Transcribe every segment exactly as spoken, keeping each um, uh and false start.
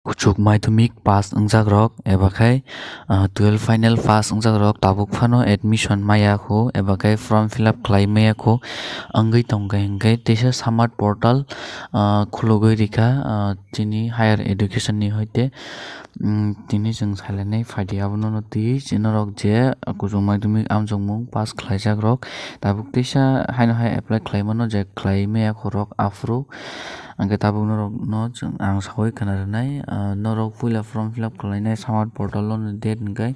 Kuchuk madhyamik pass wngjakrok eba khe, ah, twelve final pass wngjakrok tabuk phano admission maya kho eba khe form fill up khlai maya kho wngwi tongkha, hinkhe teisa Samarth portal, ah, khulugwi rikha, ah, chini higher education ni hoite. Mm, tini chwng sailainai phaidi abono twi norok je kuchuk madhyamik amjokmung pass khlaijakrok tabuk teisa haino hai apply khlaimano je khlai maya khorok aphuru. Hingke tabuk norokno chwng ang saui khna rwnai, ah, norok puila form fill up khlainai Samarth portal o ni date hingke,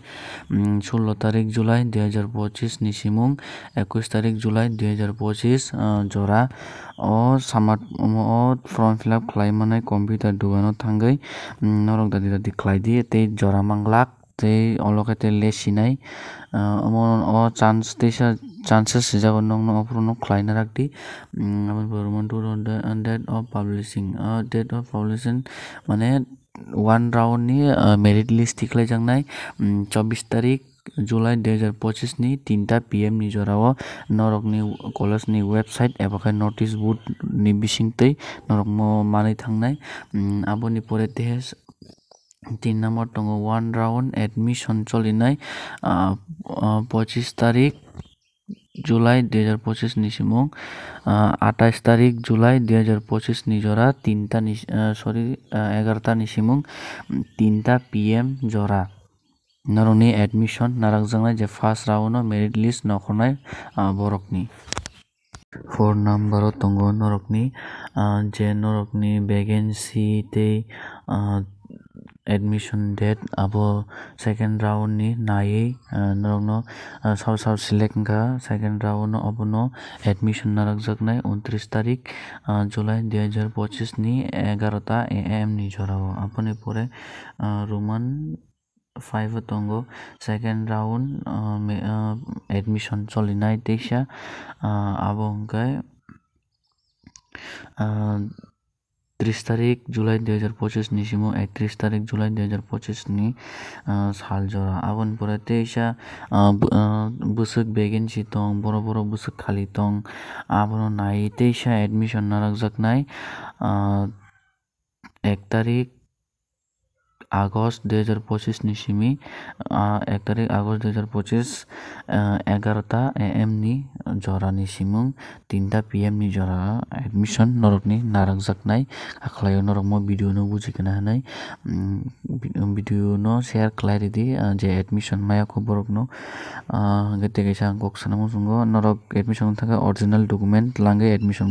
mm, sullo tarik July dui hajar pochis ni simung, ekwis tarik July dui hajar pochis, ah, jora o Samarth o form fill up khlai manai computer dogano thangwi, mm, norok dadi dadi khlai di tei jora manglak. Tei olo khe tei late sinai, ah, omo o chance teisa chances sijago nokno ophuru no khlaina rakdi. Mm, aboni pore Roman two date of publishing, ah, date of publishing mane one round ni, ah, merit list tikhlaijaknai, mm, chobbish tarik July dui hajar pochis ni tinta P M ni jorao norokni college ni website eba khe notice board ni bisingtwi norokno manwi thangnai. Mm, aboni pore tei tin number tongo one round admission cholinai, ah, ah, pochis tarik July dui hajar pochis ni simung, ah, atais tarik July dui hajar pochis ni jora tinta ni, ah, sorry, ah, egarota ni simung, tinta P M jora. Norokni admission narakjaknai je first round o merit list nokhornai, ah, borokni. Four number o tongo norokni, ah, je norokni vacancy tei, ah, admission date abo second round ni naiwi, ah, norokno, ah, sabo sabo select wngkha second round o, obono admission narakjaknai untris tarik, ah, July dui hajar pochis ni egarota A M ni jorao. Aboni pore, ah, Roman five o tongo second round, ah, me-, ah, admission cholinai teisa, ah, abo hwnkhe, ah, tris tarik July dui hajar pochis ni simo ektris tarik July dui hajar pochis ni, ah, sal jora. Aboni pore teisa, ah, bw-, ah, bwswk vacancy tong, borok borok bwswk khali tong, abono naiwi teisa admission narakjaknai, ah, ek tarik August dui hajar pochis ni simi, ah, ek tarik August dui hajar pochis, ah, egarota A M ni jora ni simung, tinta P M ni jora admission norokni narakjaknai. Hakhlaio norok mo video no buji khna hinwi, mm, vi-, video no share khlai ridi, ah, je admission maya kho borok no, ah, hwnkhe tei kaisa ang kok sana muchungo norok admission thangkhe original document langwi admission